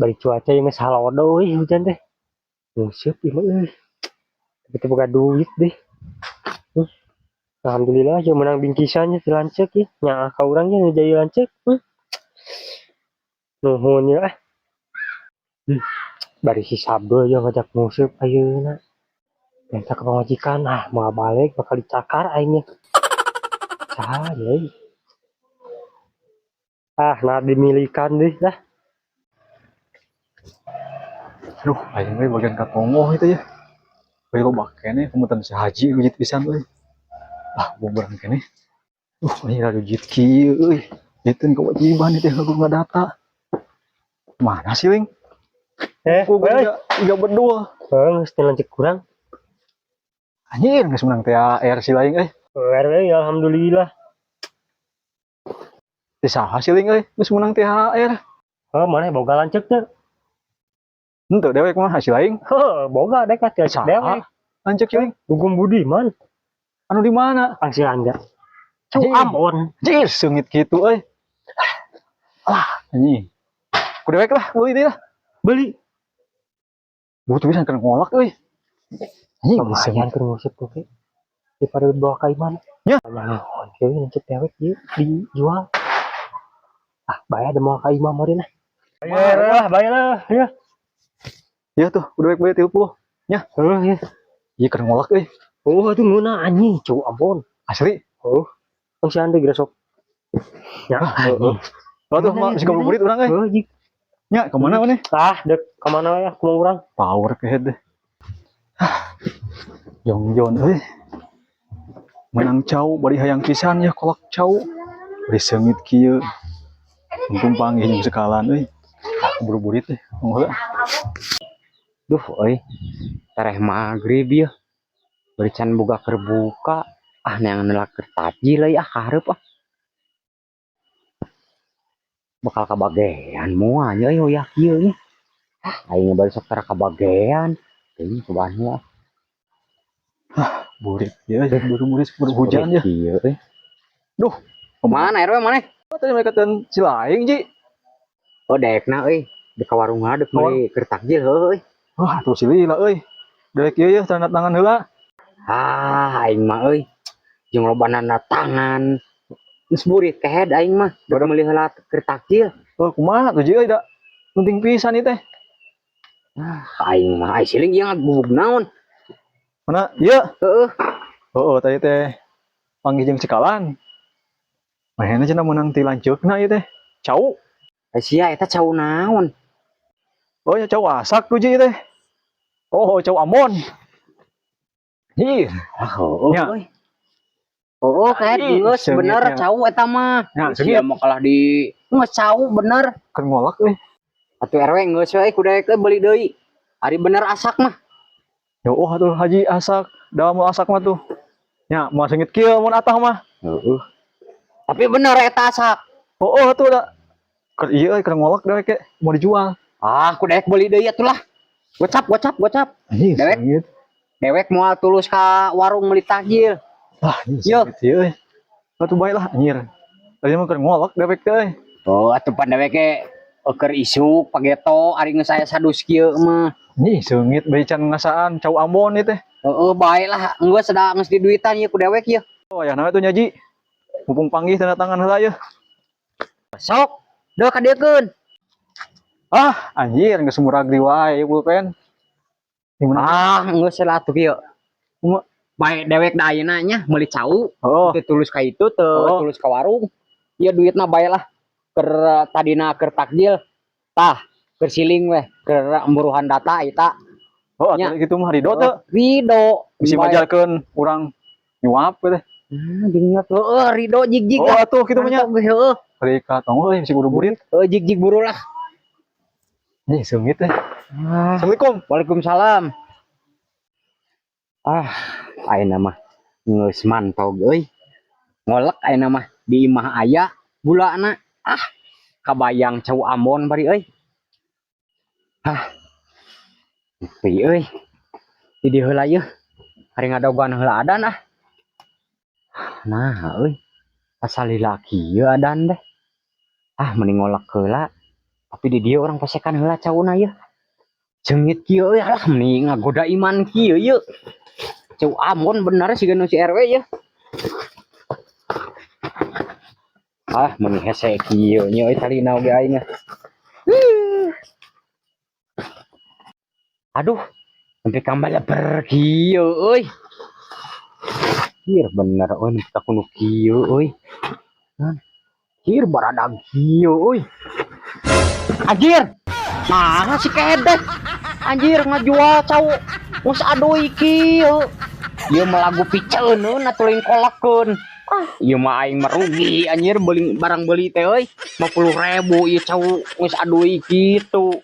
Bari cuaca yang geus halodo euy, hujan teh. Nguseup ieu mah euy. Tapi teu boga duit deh. Alhamdulillah ya menang bingkisannya ti lanceuk ya. Nyaah ka urang ge nu jadi lanceuk. Nuhun ya ah. Bari si Sabdo ya ngajak nguseup ayeuna. Minta ke pamajikan, ah, moal balik bakal dicakar aing nya. Saha euy. Ah, nah dimilikan deh lah. Aduh, aing we bagian katongoh itu ya. Bae loba keneh komentar si Haji rujit pisan euy. Ah, bubarang keneh. Ini rujit kieu euy. Itu kewajiban itu aku nggak data. Mana sih, Ling? Eh, Ku euy. Enggak berdua. Heuh, geus teh lanceuk kurang. Anjir, geus menang THR si Laing euy. RW alhamdulillah. Teh saha si Ling euy, geus menang THR. Oh, mana boga lanceuk teu? Henteu, dewek mah si Laing. Heuh, boga dek lah lanceuk Saha? Dewek. Lanceuk si Ling. Gugum Budiman. Anu di mana? Ang si Rangga. Cau Anjir. Ambon. Anjir, seungit kitu euy. Ah, anjing. Ku dewek lah, beli dia lah. Beli. Butuh bisa keur ngolak euy. Anjing, Lumayan keur nguseup tuh ke. Daripada bawa ka imah. Ya. Nah, oke, lanceuk dewek ieu dijual. Ah, bayar ada mau ka imah meureun ah. Bayar lah, bayar lah, ya. Ya tuh, ku dewek beli 30. Heuh, ya. Iya, keur ngolak euy. Oh, itu ngeunah anjing, cau Ambon. Asli. Oh, ang si Ande geus sok. Ya, Heeh. Oh tuh, mah bisa ngabuburit urang euy. Heuh, jik. Nya, kemana mana? Ah, dek kemana ya kumaha urang? Power kehead deh. Ah, Jongjon euy. Menang cau bari hayang pisan ya kolak cau. Bari seungit kieu. Untung panggih jeung sekalan euy. Aku buru-burit deh. Tunggu heula. Duh euy, tereh maghrib ya. Bari can boga keur buka. Ah, neangan heula keur takjil euy, ah, kahareup ah. Bakal kabagean moal nya euy hoyah kieu nya. Ah, aing bari sok tara kabagean. Teuing, cobaan heula. Burit ya, buru-burit buru hujan ya. Kieu euy. Duh, Kemana RW mana? Oh, tadi mereka dan si laing, Ji. Oh, daekna euy. Dek ka warung heula, dek meuli keur takjil heuh euy. Wah, tuh si lila euy. Dewek ieu ya tanda tangan heula. Ah, aing mah euy. Jeung loba nanda tangan. Geus burit kehed aing mah. Dek meuli heula keur takjil. Oh, kumaha tuh, Ji, euy, da. Penting pisan ieu teh. Ah, aing mah ai siling ieu ngagubug naon? Mana? Ieu. Heeh. Oh, tadi teh panggih jeung cekalan. Mainnya cenah menang ti lanceukna ieu teh. Cau. Ai sia eta cau naon? Oh ya, cau asak tuh, Ji, teh. Oh, cau Ambon. Ih, Ah, heueuh Nya. euy. Oh, kayak Ih, geus bener seungitnya. Cau eta mah. Nya, Sia seungit. mah kalah di geus cau bener. Keur ngolak euy. Atuh RW geus we ku daek beli deui. Ari bener asak mah. Ya oh atuh Haji asak, da mau asak mah tuh. Nya, mau seungit kieu mun atah mah. Heeh. Tapi bener eta asak. Oh atuh da. Keur ieu euy, keur ngolak dewek ge mau dijual. Ah, ku daek beli deui atuh lah. Gocap, gocap, gocap. Anjing, Dewek. seungit. Dewek moal tulus ka warung meuli takjil. Ah, anjing, Yo. seungit ieu euy. Atuh bae lah anjir. Tadi mah keur ngolak dewek teh euy. Oh, atuh pan dewek ge keur isuk pageto, ari geus aya sadus kieu mah. Nih, seungit bae can ngasaan cau Ambon ieu teh. Heeh, bae lah, geus da geus diduitan ieu ku dewek ieu. Oh, aya naon tuh nya, Ji? Mumpung panggih tanda tangan heula yeuh. Sok, deuh kadiekeun. Ah, anjir, geus murag di wae pulpen. Di mana? Ah, geus lah atuh kieu. Kumaha? Bae dewek da ayeuna nya meuli cau, Oh, teu tulus ka itu, teu Oh. tulus ka warung. Ieu duitna bae lah. Keur tadina keur takjil. Tah, keur siling weh, keur emburuhan data eta. Oh, Nya. atuh kitu mah rido teu. Rido. Bisi Bae. majalkeun urang nyuap gitu. Hmm, jeung nyuap. Heeh, rido jig-jig Oh, lah. atuh kitu mah nya. Mantap ge, heeh. Bari ka tong euy bisi kudu burit. Heeh, jig-jig buru lah. Nih, seungit teh. Ah. Assalamualaikum. Waalaikumsalam. Ah, ayeuna mah geus mantog euy. Ngolek ayeuna mah di imah aya gulana. Ah, kabayang cau Ambon bari euy. Hah. Nepi euy. Di dieu heula yeuh. Ari ngadogan heula adan ah. Nah, euy. Asa lila kieu adan deh. Ah, mending ngolek heula. Tapi di dieu urang pasekan heula cauna yeuh. Seungit kieu euy, alah meni ngagoda iman kieu yeuh. Cau Ambon bener siga nu si RW yeuh. Ah, meni hese kieu nya euy talina oge aing. Aduh, sampai ka maleber kieu euy. Kieu bener euy nepi ka kudu kieu euy. Anjir baradag kieu euy. Anjir. Nah, si kedeh. Anjir ngajual cau geus aduy kieu. Ieu mah lagu piceun atuh lain kolakeun. Ah, ieu mah aing merugi anjir beli barang beli teh euy. 50.000 ieu cau geus aduy kitu.